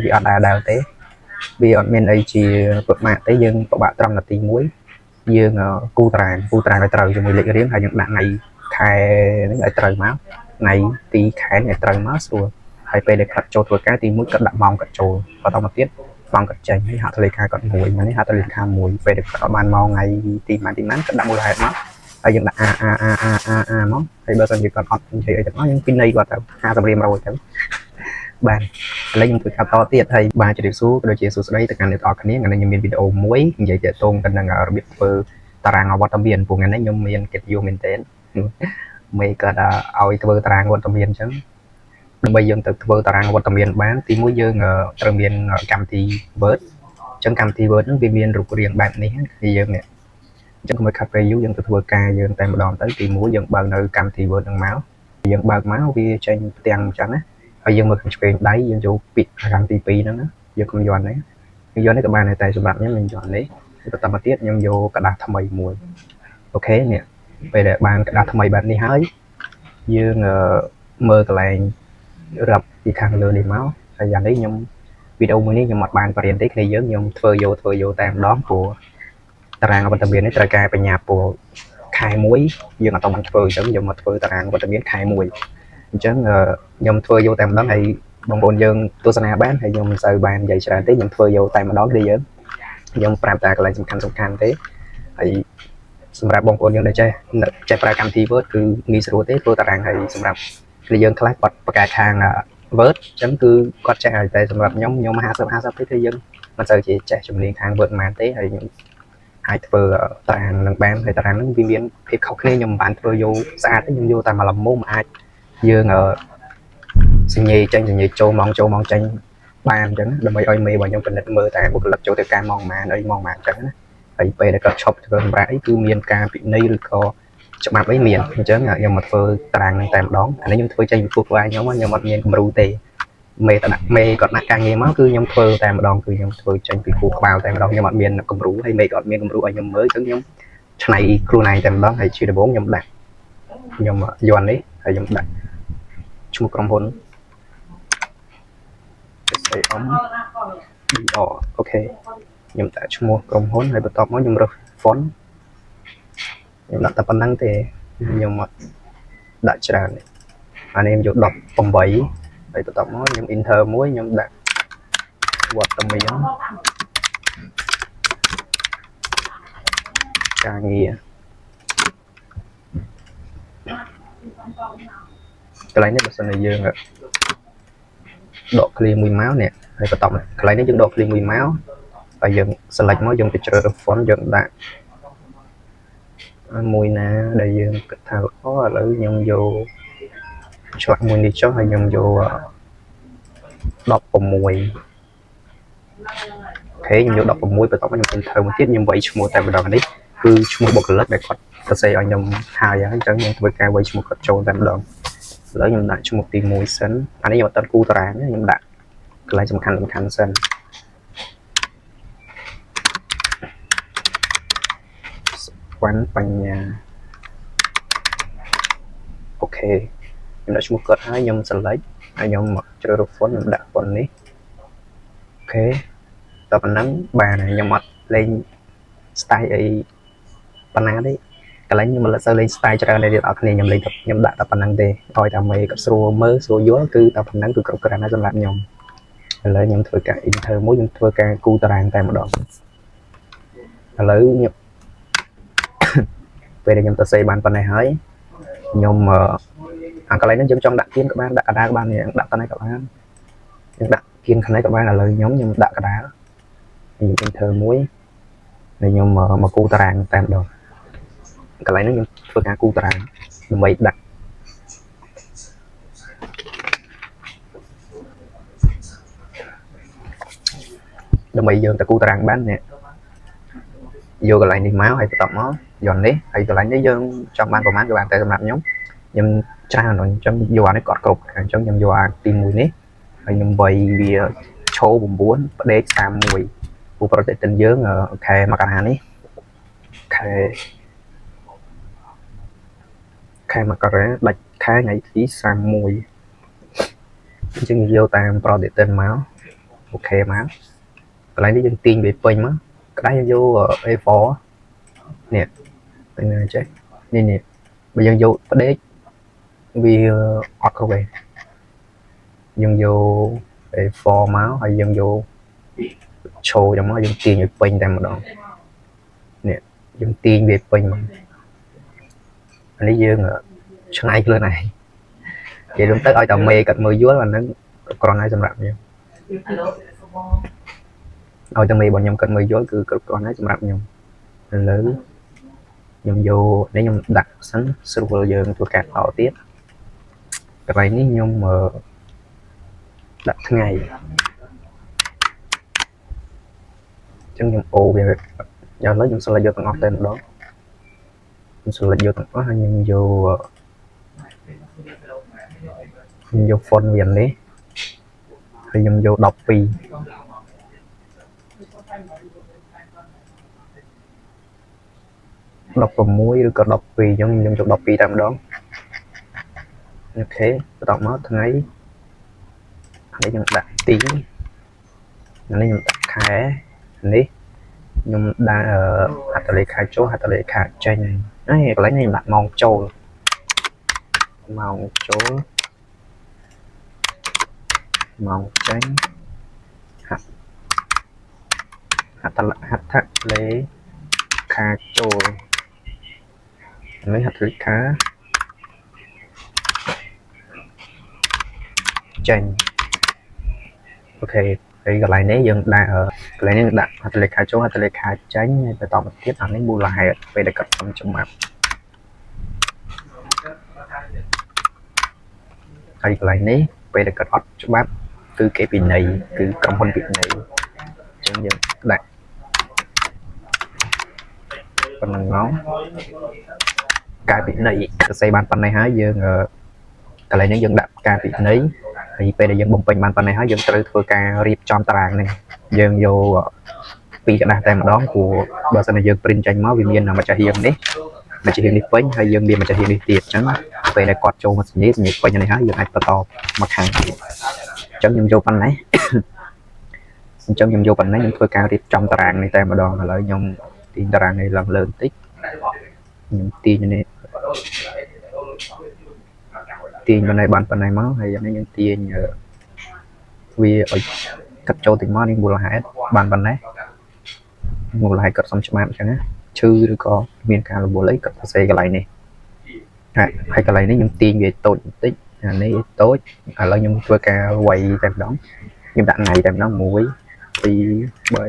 វាអត់ដែរដែរទេវាអត់មានអីជាពិបាកទេយើងពិបាកត្រឹមនាទីមួយយើងគូតារាងគូតារាងឲ្យត្រូវជាមួយលេខរៀងហើយយើងដាក់ថ្ងៃខែហ្នឹងឲ្យត្រូវមកថ្ងៃទីខែនេះឲ្យត្រូវមកស្រួលហើយពេលដែលគាត់ចូលធ្វើការទី1គាត់ដាក់ម៉ោងគាត់ចូលបន្តមកទៀតម៉ោងគាត់ចេញហើយហត្ថលេខាគាត់មួយនេះហត្ថលេខាមួយពេលដែលគាត់អត់បានមកថ្ងៃទីប៉ុន្មានទីប៉ុន្មានគាត់ដាក់មូលហេតុមកហើយយើងដាក់ A A A A A A មកហើយបើសិនជាគាត់អត់និយាយអីទាំងអស់យើងពិន័យគាត់ទៅ50រៀល100ទៅបាទឥឡូវខ្ញុំធ្វើការតទៀតហើយបាទជម្រាបសួរក៏ដូចជាសួស្តីទៅកាន់អ្នកទាំងអស់គ្នាថ្ងៃនេះខ្ញុំមានវីដេអូមួយនិយាយទាក់ទងទៅនឹងរបៀបធ្វើតារាងវត្តមានព្រោះថ្ងៃនេះខ្ញុំមានកិត្តិយសមែនទែនមេគាត់ឲ្យធ្វើតារាងវត្តមានអញ្ចឹងដើម្បីយើងទៅធ្វើតារាងវត្តមានបានទីមួយយើងត្រូវមានកម្មវិធី Word អញ្ចឹងកម្មវិធី Word ហ្នឹងវាមានរូបរាងបែបនេះគឺយើងនេះអញ្ចឹងកុំឲ្យខាត់ពេលយូរយើងទៅធ្វើការយើងតែម្ដងទៅទីមួយយើងបើកនៅកម្មវិធី Word ហ្នឹងមកយើងបើកមកវាចេញផ្ទាំងអញ្ចឹងណាហើយយើងមើលខាងឆ្វេងដៃយើងយកពាក្យកម្មទី2ហ្នឹងណាយើងកុំយន់ទេយើងយន់នេះក៏បានដែរតែសម្រាប់ខ្ញុំខ្ញុំយន់នេះបន្តមកទៀតខ្ញុំយកក្រដាសថ្មីមួយ OK នេះពេលដែលបានក្រដាសថ្មីបែបនេះហើយយើងមើលកន្លែងរាប់ពីខាងលើនេះមកហើយយ៉ាងនេះខ្ញុំវីដេអូមួយនេះខ្ញុំអត់បានបរៀនទេគ្នាយើងខ្ញុំធ្វើយកធ្វើយកតែម្ដងព្រោះតារាងវត្តមាននេះត្រូវការបញ្ញាព្រោះខែមួយយើងអត់បានធ្វើអញ្ចឹងខ្ញុំមកធ្វើតារាងវត្តមានខែមួយអញ្ចឹងខ្ញុំធ្វើយកតែម្ដងហើយបងប្អូនយើងទស្សនាបានហើយខ្ញុំមិនសូវបាននិយាយច្រើនទេខ្ញុំធ្វើយកតែម្ដងគ្នាយើងខ្ញុំប្រាប់តែកន្លែងសំខាន់សំខាន់ទេហើយសម្រាប់បងប្អូនយើងដែលចេះចេះប្រើកម្មវិធី Word គឺងាយស្រួលទេធ្វើតារាងហើយសម្រាប់គ្នាយើងខ្លះគាត់បកកែខាង Word អញ្ចឹងគឺគាត់ចេះហើយតែសម្រាប់ខ្ញុំខ្ញុំ50 50ទេគឺយើងមិនសូវជាចេះជំនាញខាង Word ប៉ុន្មានទេហើយខ្ញុំអាចធ្វើតារាងនឹងបានហើយតារាងហ្នឹងវាមានភាពខុសគ្នាខ្ញុំមិនបានធ្វើយកស្អាតទេខ្ញុំយកតែមួយលំមុំអាចយើងសញ្ញេចេញសញ្ញេចូលម៉ោងចូលម៉ោងចេញបានអញ្ចឹងដើម្បីឲ្យមេរបស់ខ្ញុំពិនិត្យមើលតែបុគ្គលិកចូលទៅការម៉ោងប៉ុន្មានអីម៉ោងប៉ុន្មានអញ្ចឹងណាហើយពេលដែលគាត់ឈប់ធ្វើសម្រាប់អីគឺមានការពិន័យឬក៏ច្បាប់អីមានអញ្ចឹងខ្ញុំមកធ្វើតារាងហ្នឹងតែម្ដងអានេះខ្ញុំធ្វើចេញពីខួរក្បាលខ្ញុំខ្ញុំអត់មានគំរូទេមេតដាក់មេគាត់ដាក់ការងារមកគឺខ្ញុំធ្វើតែម្ដងគឺខ្ញុំធ្វើចេញពីខួរក្បាលតែម្ដងខ្ញុំអត់មានគំរូហើយមេក៏អត់មានគំរូឲ្យខ្ញុំមើលអញ្ចឹងខ្ញុំឆ្នៃខ្លួនឯងតែម្ដងហើយជាដំបូងខ្ញុំដាក់ខ្ញុំយន់នេះហើយខ្ញុំដាក់ឈ្មោះក្រុមហ៊ុន SAM BR OK ខ្ញុំដាក់ឈ្មោះក្រុមហ៊ុនហើយបន្ទាប់មកខ្ញុំរើស font ខ្ញុំដាក់តែប៉ុណ្្នឹងទេខ្ញុំអត់ដាក់ច្រើនទេអានេះខ្ញុំយក18ហើយបន្ទាប់មកខ្ញុំ enter មួយខ្ញុំដាក់វត្តមានការងារកន្លែងនេះបើសិនជាយើងដក clear មួយមកនេះហើយបន្ទាប់កន្លែងនេះយើងដក clear មួយមកហើយយើង select មកយើងទៅជ្រើសរើស font យើងដាក់មួយណាដែលយើងគិតថាល្អឥឡូវខ្ញុំយកឆ្លាក់មួយនេះចុះហើយខ្ញុំយក16 OK ខ្ញុំយក16បន្ទាប់មកខ្ញុំ enter មួយទៀតខ្ញុំវាយឈ្មោះតែម្ដងនេះគឺឈ្មោះបុគ្គលិកដែលគាត់សរសេរឲ្យខ្ញុំហើយហើយអញ្ចឹងខ្ញុំធ្វើការវាយឈ្មោះគាត់ចូលតែម្ដងឥឡូវខ្ញុំដាក់ឈ្មោះទី1សិនអានេះខ្ញុំអត់ទាន់គូតារាងទេខ្ញុំដាក់កន្លែងសំខាន់សំខាន់សិនវ៉ាន់បញ្ញា OK ខ្ញុំដាក់ឈ្មោះគាត់ហើយខ្ញុំ select ហើយខ្ញុំជ្រើសរើស font ខ្ញុំដាក់ font នេះ OK តែប៉ុណ្ណឹងបានហើយខ្ញុំអត់លេង style អីប៉ុណ្ណាទេកន្លែងខ្ញុំមិនសូវលេង style ច្រើនទេអ្នកនរគ្នាខ្ញុំលេងតែខ្ញុំដាក់តែប៉ុណ្្នឹងទេឲ្យតែមេគាត់ស្រួលមើលស្រួលយល់គឺតែប៉ុណ្្នឹងគឺគ្រប់គ្រាន់ហើយសម្រាប់ខ្ញុំឥឡូវខ្ញុំធ្វើការ enter មួយខ្ញុំធ្វើការគូតារាងតែម្ដងឥឡូវខ្ញុំ ពេលដែលខ្ញុំទៅសេបានប៉ុណ្ណេះហើយខ្ញុំអាកន្លែងហ្នឹងយើងចង់ដាក់គៀនក៏បានដាក់កដាលក៏បានយើងដាក់ប៉ុណ្ណេះក៏បានយើងដាក់គៀនខាងនេះក៏បានឥឡូវខ្ញុំខ្ញុំដាក់កដាលខ្ញុំ enter មួយហើយខ្ញុំមកគូតារាងតែម្ដងកន្លែងហ្នឹងខ្ញុំធ្វើការគូតារាងដើម្បីដាក់ដើម្បីយើងទៅគូតារាងបាននេះយកកន្លែងនេះមកហើយបន្ទាប់មកយកនេះហើយកន្លែងនេះយើងចង់បានប្រហែលក៏បានតែសម្រាប់ខ្ញុំខ្ញុំច្រើនអញ្ចឹងយកអានេះគាត់គ្រប់អញ្ចឹងខ្ញុំយកអាទី1នេះហើយខ្ញុំវាយវាឈោ9ផ្ដេក31ពូប្រតិទិនយើងខែមករានេះខែខែមករាដាច់ខែថ្ងៃទី31អញ្ចឹងយកតាមប្រតិទិនមក OK មកកន្លែងនេះយើងទាញវាពេញមកក្តារយើងយក A4 នេះទៅណាចេះនេះនេះបើយើងយកផ្ដេកវាអត់គ្រប់ទេយើងយក A4 មកហើយយើងយកឈោចាំមកយើងទាញឲ្យពេញតែម្ដងនេះយើងទាញវាពេញមកអានេះយើងឆ្នៃខ្លួនឯងនិយាយរួមទៅឲ្យតែមេគាត់មើលយល់អាហ្នឹងគ្រប់គ្រាន់ហើយសម្រាប់ខ្ញុំឲ្យតែមេរបស់ខ្ញុំគាត់មើលយល់គឺគ្រប់គ្រាន់ហើយសម្រាប់ខ្ញុំឥឡូវខ្ញុំយកនេះខ្ញុំដាក់សិនស្រួលយើងធ្វើការតទៀតកន្លែងនេះខ្ញុំដាក់ថ្ងៃអញ្ចឹងខ្ញុំអូវាយ៉ាងឡូវខ្ញុំ select យកទាំងអស់តែម្ដងខ្ញុំ select យកទាំងអស់ហើយខ្ញុំយក font វានេះហើយខ្ញុំយក12 16ឬក៏12អញ្ចឹងខ្ញុំយក12តែម្ដង OK បន្ទាប់មកថ្ងៃនេះខ្ញុំដាក់ទីនេះខ្ញុំដាក់ខែនេះខ្ញុំដាក់ហត្ថលេខាចូលហត្ថលេខាចេញហើយកន្លែងនេះខ្ញុំដាក់ម៉ោងចូលម៉ោងចូលម៉ោងចេញហត្ថហត្ថហត្ថលេខាចូលនេះហត្ថលេខាចេញ OK ហើយកន្លែងនេះយើងដាក់កន្លែងនេះដាក់ហត្ថលេខាចូលហត្ថលេខាចេញហើយបន្តមកទៀតអានេះមូលហេតុពេលដែលគាត់សុំច្បាប់ហើយកន្លែងនេះពេលដែលគាត់អត់ច្បាប់គឺគេពិន័យគឺក្រុមហ៊ុនពិន័យអញ្ចឹងយើងដាក់ប៉ុណ្្នឹងមកការពិន័យសរសេរបានប៉ុណ្ណេះហើយយើងកន្លែងនេះយើងដាក់ការពិន័យហើយពេលដែលយើងបំពេញបានប៉ុណ្ណេះហើយយើងត្រូវធ្វើការរៀបចំតារាងនេះយើងយកពីរក្រដាសតែម្ដងព្រោះបើសិនជាយើង print ចេញមកវាមានម្ចាស់ហៀងនេះម្ចាស់ហៀងនេះពេញហើយយើងមានម្ចាស់ហៀងនេះទៀតអញ្ចឹងពេលដែលគាត់ចូលមកសញ្ញាសញ្ញាពេញនេះហើយយើងអាចបន្តមកខាងទៀតអញ្ចឹងខ្ញុំយកប៉ុណ្ណេះអញ្ចឹងខ្ញុំយកប៉ុណ្ណេះខ្ញុំធ្វើការរៀបចំតារាងនេះតែម្ដងឥឡូវខ្ញុំទាញតារាងនេះឡើងលើបន្តិចខ្ញុំទាញនេះទាញប៉ុណ្ណេះបានប៉ុណ្ណេះមកហើយយ៉ាងនេះយើងទាញវាឲ្យកាត់ចូលតិចមកនេះមូលហេតុបានប៉ុណ្ណេះមូលហេតុគាត់សុំច្បាប់អញ្ចឹងណាឈឺឬក៏មានការរវល់អីគាត់សរសេរកន្លែងនេះហើយកន្លែងនេះខ្ញុំទាញវាតូចបន្តិចអានេះតូចឥឡូវខ្ញុំធ្វើការវាយតែម្ដងខ្ញុំដាក់ថ្ងៃតែម្ដង1 2 3 4 4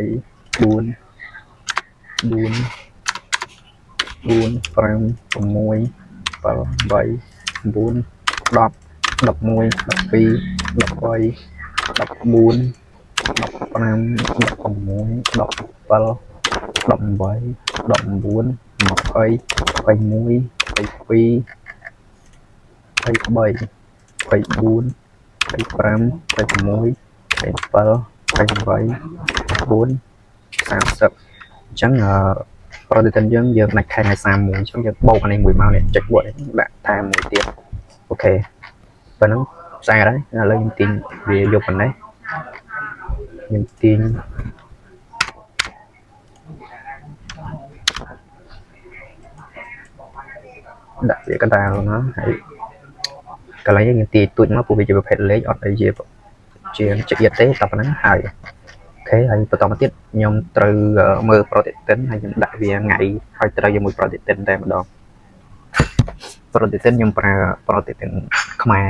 4 5 6 7 8 9 10 11 12 13 14 15 16 17 18 19 20 21 22 23 24 25 26 27 28 9 30អញ្ចឹងអឺប្រតិទិនយើងយើងដាច់ខែថ្ងៃ31អញ្ចឹងយើងបូកអានេះមួយមកនេះចុចបួកនេះដាក់ថែមមួយទៀត OK ប៉ុណ្ណឹងស្អាតហើយឥឡូវខ្ញុំទាញវាយកប៉ុណ្ណេះខ្ញុំទាញដាក់វាកណ្ដាលមកហើយកន្លែងនេះខ្ញុំទាញទូចមកព្រោះវាជាប្រភេទលេខអត់អីជាជាចៀតទេតែប៉ុណ្ណឹងហើយ OK ហើយបន្តមកទៀតខ្ញុំត្រូវមើលប្រតិទិនហើយខ្ញុំដាក់វាថ្ងៃឲ្យត្រូវជាមួយប្រតិទិនតែម្ដងប្រតិទិនខ្ញុំប្រើប្រតិទិនខ្មែរ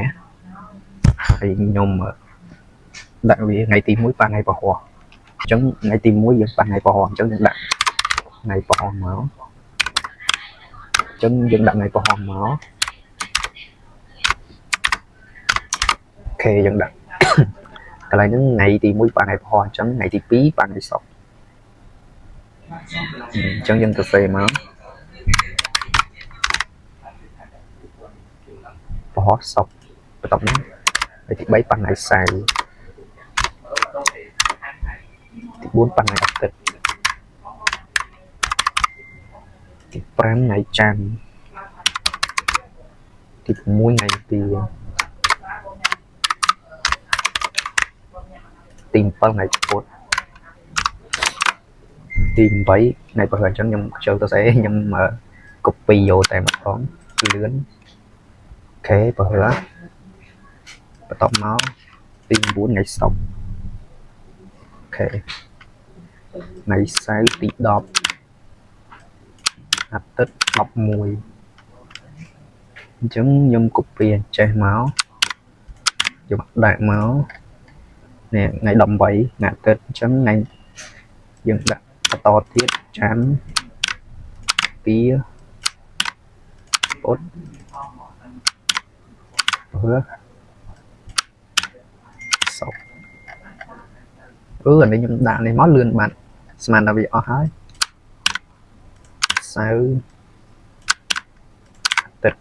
ហើយខ្ញុំដាក់វាថ្ងៃទី1ប៉ះថ្ងៃពហុអញ្ចឹងថ្ងៃទី1យើងប៉ះថ្ងៃពហុអញ្ចឹងយើងដាក់ថ្ងៃពហុមកអញ្ចឹងយើងដាក់ថ្ងៃពហុមក OK យើងដាក់កន្លែងហ្នឹងថ្ងៃទី1ប៉ះថ្ងៃពហុអញ្ចឹងថ្ងៃទី2ប៉ះថ្ងៃសុក្រអញ្ចឹងយើងទៅសេមកពហុសុក្របន្ទាប់មកថ្ងៃទី3ប៉ះថ្ងៃសៅរ៍ទី4ប៉ះថ្ងៃអាទិត្យទី5ថ្ងៃច័ន្ទទី6ថ្ងៃទីទី ទី7ថ្ងៃពុធទី8ថ្ងៃព្រហស្បតិ៍អញ្ចឹងខ្ញុំខ្ជិលទៅស្អីខ្ញុំ copy យកតែម្ដងលឿន OK ព្រហស្បតិ៍បន្ទាប់មកទី9ថ្ងៃសុក្រ OK ថ្ងៃសៅរ៍ទី10អាទិត្យ11អញ្ចឹងខ្ញុំ copy អញ្ចេះមកយកដាក់មកនេះថ្ងៃ18ថ្ងៃអាទិត្យអញ្ចឹងថ្ងៃយើងដាក់បន្តទៀតច័ន្ទទាពុធព្រហស្បតិ៍សុក្រអឺអានេះខ្ញុំដាក់នេះមកលឿនបាត់ស្មានតែវាអស់ហើយសៅរ៍អាទិត្យ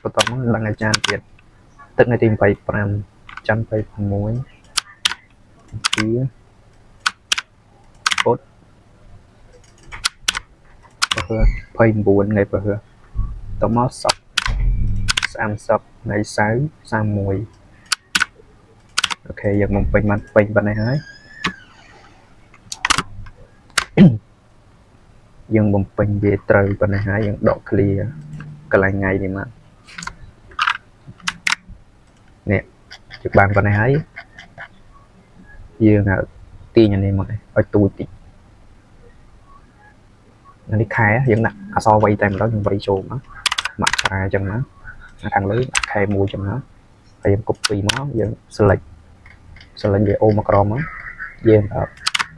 បន្តមកដល់ថ្ងៃច័ន្ទទៀតទឹកថ្ងៃទី25ច័ន្ទ26ជាពុធព្រហស្បតិ៍29ថ្ងៃព្រហស្បតិ៍តមកសុក្រ30ថ្ងៃសៅរ៍31 OK យើងបំពេញបានពេញប៉ុណ្ណេះហើយយើងបំពេញវាត្រូវប៉ុណ្ណេះហើយយើងដក clear កន្លែងថ្ងៃនេះមកនេះជិះបានប៉ុណ្ណេះហើយយើងទាញអានេះមកឲ្យទូចតិចអានេះខែយើងដាក់អក្សរវៃតែម្ដងយើងវៃចូលមកមកខ្រាអញ្ចឹងណាខាងលើដាក់ខែមួយអញ្ចឹងណាហើយយើង copy មកយើង select select វាអូមកក្រមមកយើង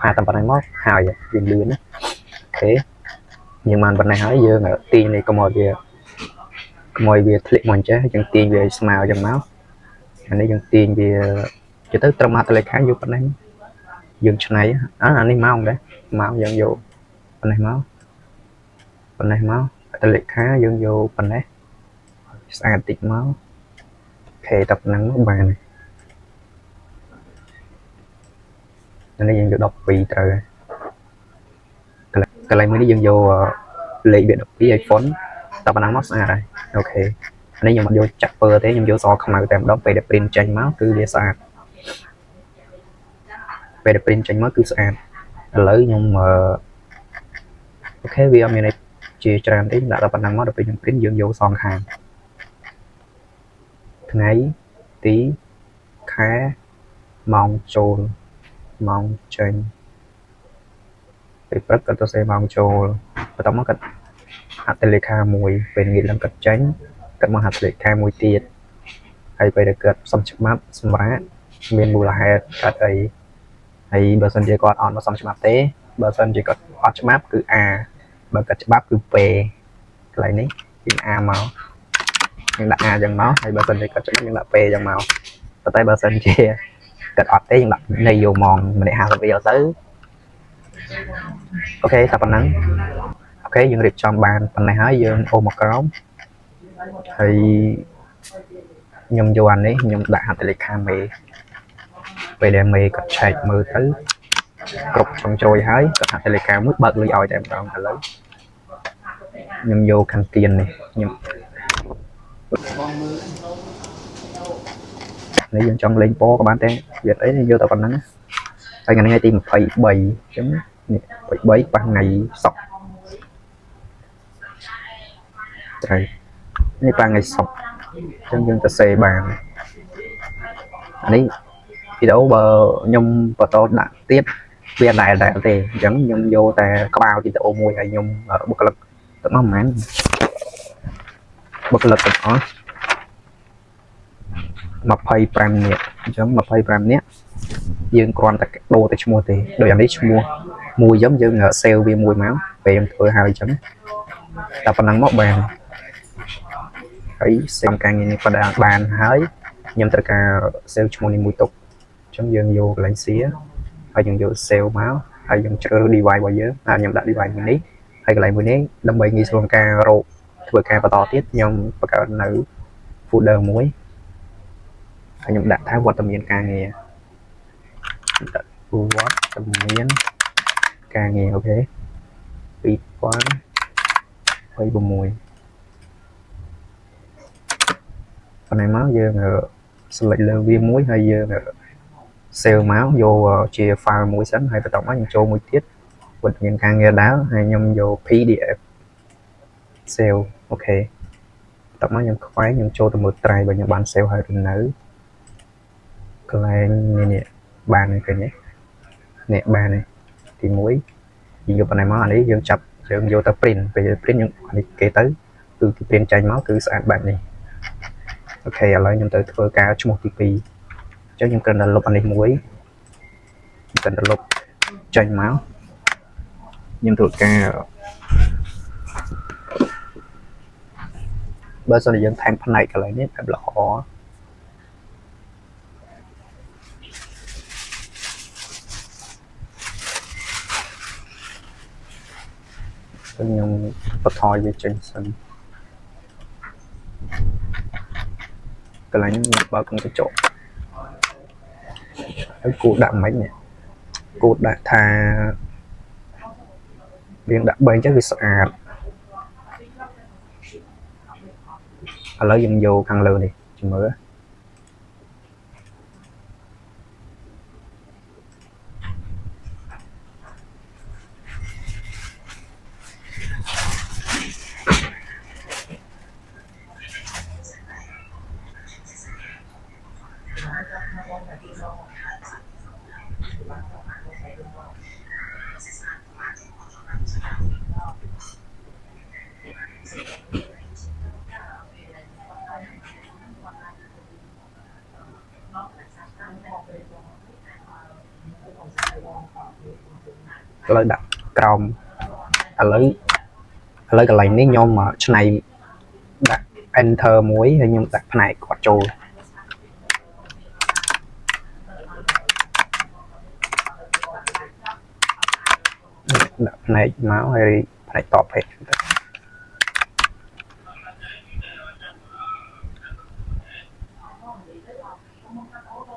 ផាតែប៉ុណ្ណេះមកហើយវាលឿនណា OK យើងបានប៉ុណ្ណេះហើយយើងទាញនេះកុំឲ្យវាធ្លាក់មកអញ្ចេះយើងទាញវាឲ្យស្មើអញ្ចឹងមកអានេះយើងទាញវាជិះទៅត្រឹមហត្ថលេខាយកប៉ុណ្ណេះយើងឆ្នៃអានេះម៉ោងដែរម៉ោងយើងយកប៉ុណ្ណេះមកប៉ុណ្ណេះមកហត្ថលេខាយើងយកប៉ុណ្ណេះស្អាតតិចមក OK តែប៉ុណ្ណឹងមកបានអានេះយើងយក12ត្រូវហើយកន្លែងមួយនេះយើងយកលេខវា12ឲ្យ font តែប៉ុណ្ណឹងមកស្អាតហើយ OK អានេះខ្ញុំអត់យកចាក់ពើទេខ្ញុំយកសខ្មៅតែម្ដងពេលដែល print ចេញមកគឺវាស្អាតពេលដែល print ចេញមកគឺស្អាតឥឡូវខ្ញុំ OK វាអត់មានអីជាច្រើនទេដាក់តែប៉ុណ្ណឹងមកដល់ពេលខ្ញុំ print យើងយកសងខាងថ្ងៃទីខែម៉ោងចូលម៉ោងចេញពេលព្រឹកគាត់ទៅសេម៉ោងចូលបន្ទាប់មកគាត់ហត្ថលេខាមួយពេលងាកឡើងគាត់ចេញគាត់មកហត្ថលេខាមួយទៀតហើយពេលដែលគាត់សុំច្បាប់សម្រាប់មានមូលហេតុកាត់អីហើយបើសិនជាគាត់អត់មកសុំច្បាប់ទេបើសិនជាគាត់អត់ច្បាប់គឺ A បើគាត់ច្បាប់គឺ P កន្លែងនេះយើង A មកយើងដាក់ A ចឹងមកហើយបើសិនជាគាត់ច្បាប់យើងដាក់ P ចឹងមកប៉ុន្តែបើសិនជាគាត់អត់ទេយើងដាក់នៃយកម៉ងម្នាក់50រៀលទៅ OK តែប៉ុណ្ណឹង OK យើងរៀបចំបានប៉ុណ្ណេះហើយយើងអូសមកក្រោមហើយខ្ញុំយកអានេះខ្ញុំដាក់ហត្ថលេខាមេពេលដែលមេគាត់ឆែកមើលទៅគ្រប់ចុងជ្រោយហើយគាត់ហត្ថលេខាមួយបើកលុយឲ្យតែម្ដងឥឡូវខ្ញុំយកខាងគៀននេះខ្ញុំ បងមើល នេះយើងចង់លេងពណ៌ក៏បានដែរវាអីយកតែប៉ុណ្្នឹងហើយថ្ងៃនេះថ្ងៃទី23អញ្ចឹងនេះ23ប៉ះថ្ងៃសុក្រត្រូវនេះប៉ះថ្ងៃសុក្រអញ្ចឹងយើងទៅសេបានអានេះវីដេអូបើខ្ញុំបន្តដាក់ទៀតវាដែរដែរទេអញ្ចឹងខ្ញុំយកតែក្បាលវីដេអូមួយហើយខ្ញុំបុគ្គលិកទាំងអស់ប្រហែលបុគ្គលិកទាំងអស់25នាក់អញ្ចឹង25នាក់យើងគ្រាន់តែដូរតែឈ្មោះទេដូចអានេះឈ្មោះមួយអញ្ចឹងយើង save វាមួយមកពេលខ្ញុំធ្វើហើយអញ្ចឹងតែប៉ុណ្ណឹងមកបានហើយ save ការងារនេះក៏បានហើយខ្ញុំត្រូវការ save ឈ្មោះនេះមួយទុកអញ្ចឹងយើងយកកន្លែង share ហើយយើងយក save មកហើយយើងជ្រើសរើស device របស់យើងហើយខ្ញុំដាក់ device មួយនេះហើយកន្លែងមួយនេះដើម្បីងាយស្រួលក្នុងការរកធ្វើការបន្តទៀតខ្ញុំបង្កើតនៅ folder មួយហើយខ្ញុំដាក់ថាវត្តមានការងារដាក់វត្តមានការងារ OK 2026ប៉ុណ្ណេះមកយើង select លើវាមួយហើយយើង save មកយកជា file មួយសិនហើយបន្ទាប់មកខ្ញុំចូលមួយទៀតវត្តមានការងារដែរហើយខ្ញុំយក PDF save OK បន្ទាប់មកខ្ញុំខ្វែងខ្ញុំចូលទៅមើល drive បើខ្ញុំបាន save ហើយឬនៅកន្លែងនេះនេះបានឃើញទេនេះបានទេទី1យើងយកប៉ុណ្ណេះមកអានេះយើងចាប់យើងយកទៅ print ពេល print យើងអានេះគេទៅគឺគេ print ចេញមកគឺស្អាតបែបនេះOK ឥឡូវខ្ញុំទៅធ្វើការឈ្មោះទី2អញ្ចឹងខ្ញុំគ្រាន់តែលុបអានេះមួយគ្រាន់តែលុបចេញមកខ្ញុំធ្វើការបើសិនជាយើងថែមផ្នែកកន្លែងនេះបែបល្អខ្ញុំបន្ថយវាចេញសិនកន្លែងនេះខ្ញុំបើកក្នុងកញ្ចក់ហើយគូដាក់មិននេះគូដាក់ថាយើងដាក់3អញ្ចឹងវាស្អាតឥឡូវយើងយកខាងលើនេះជំមើលឥឡូវដាក់ក្រោមឥឡូវឥឡូវកន្លែងនេះខ្ញុំឆ្នៃដាក់ enter មួយហើយខ្ញុំដាក់ផ្នែកគាត់ចូលដាក់ផ្នែកមកហើយផ្នែកតបពេកទៅ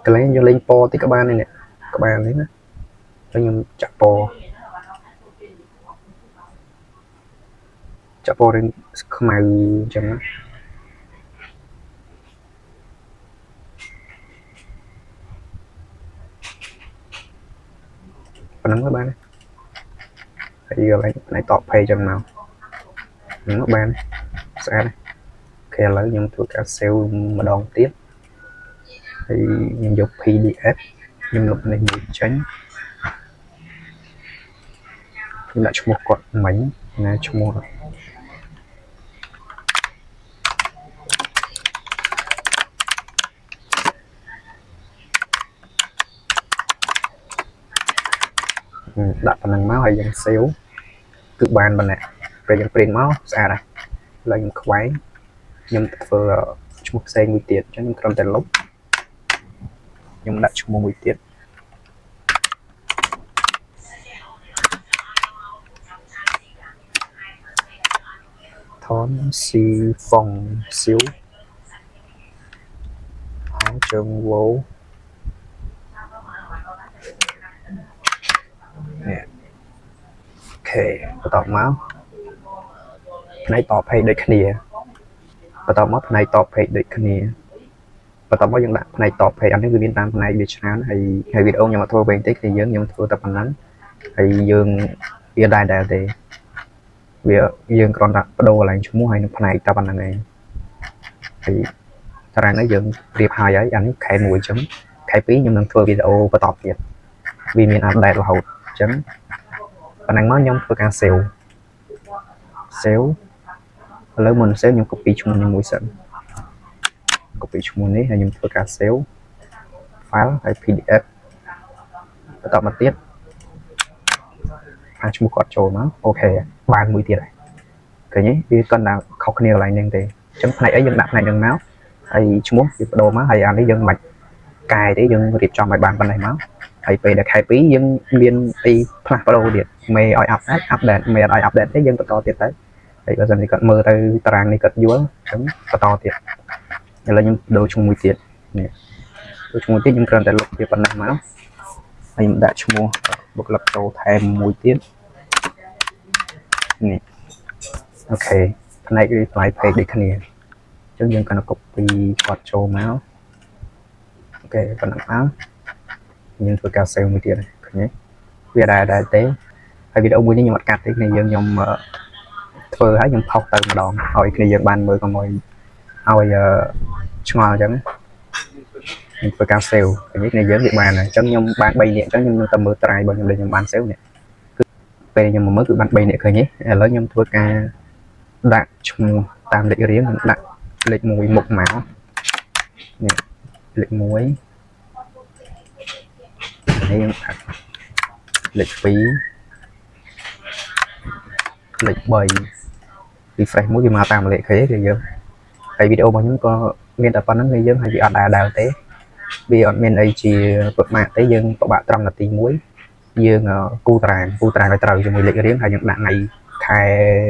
កន្លែងយើងលេងពណ៌តិចក៏បានដែរនេះក្បាលនេះណាហើយខ្ញុំចាក់ពណ៌ចាក់ពណ៌រាងខ្មៅអញ្ចឹងណាប៉ុណ្ណឹងទៅបានហើយយកឡើងផ្នែកតប page ចឹងមកហ្នឹងបានស្អាត OK ឥឡូវខ្ញុំធ្វើការ save ម្ដងទៀតហើយខ្ញុំយក PDF ខ្ញុំលុបនេះមួយចេញខ្ញុំដាក់ឈ្មោះគាត់មិញណាឈ្មោះដាក់ប៉ុណ្ណឹងមកហើយយើង save គឺបានប៉ុណ្ណេះពេលយើង print មកស្អាតហើយឥឡូវខ្ញុំខ្វែងខ្ញុំធ្វើឈ្មោះផ្សេងមួយទៀតអញ្ចឹងខ្ញុំគ្រាន់តែលុបខ្ញុំដាក់ឈ្មោះមួយទៀតថនស៊ីហ្វុងស៊ីវហងជើងវ៉ូនេះ OK បន្តមកផ្នែកត page ដូចគ្នាបន្តមកផ្នែកត page ដូចគ្នាបន្តមកយើងដាក់ផ្នែកត page អានេះវាមានតាមផ្នែកវាច្រើនហើយហើយវីដេអូខ្ញុំអត់ធ្វើវែងទេគឺយើងខ្ញុំធ្វើតែប៉ុណ្ណឹងហើយយើងវាដែរដែរទេវាយើងគ្រាន់តែបដូរកន្លែងឈ្មោះហើយនឹងផ្នែកតែប៉ុណ្្នឹងឯងហើយតារាងនេះយើងរៀបហើយហើយអានេះខែ1អញ្ចឹងខែ2ខ្ញុំនឹងធ្វើវីដេអូបន្តទៀតវាមាន update រហូតអញ្ចឹងប៉ុណ្ណឹងមកខ្ញុំធ្វើការ save save ឥឡូវមុន save ខ្ញុំ copy ឈ្មោះនេះមួយសិន copy ឈ្មោះនេះហើយខ្ញុំធ្វើការ save file ហើយ PDF បន្តមកទៀតអាឈ្មោះគាត់ចូលមក OK បានមួយទៀតហើយឃើញទេវាគាត់តែខុសគ្នាកន្លែងហ្នឹងទេអញ្ចឹងផ្នែកអីយើងដាក់ផ្នែកហ្នឹងមកហើយឈ្មោះវាបដូរមកហើយអានេះយើងមិនកែទេយើងរៀបចំឲ្យបានប៉ុណ្ណេះមកហើយពេលដែលខែ2យើងមានអីផ្លាស់ប្ដូរទៀតមេឲ្យ update update មេអត់ឲ្យ update ទេយើងបន្តទៀតទៅហើយបើសិនជាគាត់មើលទៅតារាងនេះគាត់យល់អញ្ចឹងបន្តទៀតឥឡូវខ្ញុំដូរឈ្មោះមួយទៀតនេះដូរឈ្មោះទៀតខ្ញុំគ្រាន់តែលុបវាប៉ុណ្ណេះមកហើយខ្ញុំដាក់ឈ្មោះបុគ្គលិកចូលថែមមួយទៀតនេះ OK ផ្នែក reply page ដូចគ្នាអញ្ចឹងយើងគ្រាន់តែ copy គាត់ចូលមក OK ប៉ុណ្ណឹងមកយើងធ្វើការ save មួយទៀតឃើញទេវាដែរដែរទេហើយវីដេអូមួយនេះខ្ញុំអត់កាត់ទេគ្នាយើងខ្ញុំធ្វើឲ្យខ្ញុំផុសទៅម្ដងឲ្យគ្នាយើងបានមើលកុំឲ្យឲ្យឆ្ងល់អញ្ចឹងខ្ញុំធ្វើការ save ឃើញគ្នាយើងវាបានហើយអញ្ចឹងខ្ញុំបាន3នាក់អញ្ចឹងខ្ញុំនឹងទៅមើល try របស់ខ្ញុំដែលខ្ញុំបាន save នេះគឺពេលខ្ញុំមកមើលគឺបាន3នាក់ឃើញទេឥឡូវខ្ញុំធ្វើការដាក់ឈ្មោះតាមលេខរៀងខ្ញុំដាក់លេខ1មុខមកនេះលេខ1នេះខ្ញុំដាក់លេខ2លេខ3 refresh មួយវាមកតាមលេខឃើញទេយើងហើយវីដេអូរបស់ខ្ញុំក៏មានតែប៉ុណ្្នឹងគឺយើងហើយវាអត់ដែរដែរទេវាអត់មានអីជាពិបាកទេយើងពិបាកត្រង់នាទី1យើងគូតារាងគូតារាងឲ្យត្រូវជាមួយលេខរៀងហើយយើងដាក់ថ្ងៃខែ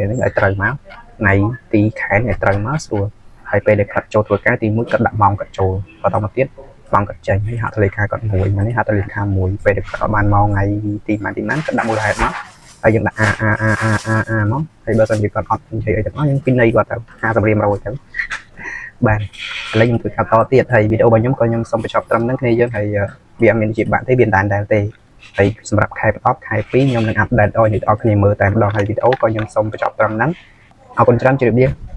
នេះឲ្យត្រូវមកថ្ងៃទីខែនេះឲ្យត្រូវមកស្រួលហើយពេលដែលគាត់ចូលធ្វើការទី1គាត់ដាក់ម៉ោងគាត់ចូលបន្តមកទៀតម៉ោងគាត់ចេញហើយហត្ថលេខាគាត់មួយនេះហត្ថលេខាមួយពេលដែលគាត់បានមកថ្ងៃទីម៉ានទីម៉ានគាត់ដាក់មូលហេតុមកហើយយើងដាក់ A A A A A A មកហើយបើសិនជាគាត់អត់និយាយអីទាំងអស់យើងពិន័យគាត់ទៅ50រៀល100ទៅបាទឥឡូវខ្ញុំធ្វើការតទៀតហើយវីដេអូរបស់ខ្ញុំក៏ខ្ញុំសូមបញ្ចប់ត្រឹមហ្នឹងគ្នាយើងហើយវាអត់មានជាបាក់ទេវាដែរដែរទេហើយសម្រាប់ខែបន្ទាប់ខែ2ខ្ញុំនឹង update ឲ្យអ្នកទាំងអស់គ្នាមើលតែម្ដងហើយវីដេអូក៏ខ្ញុំសូមបញ្ចប់ត្រឹមហ្នឹងអរគុណច្រើនជម្រាបលា។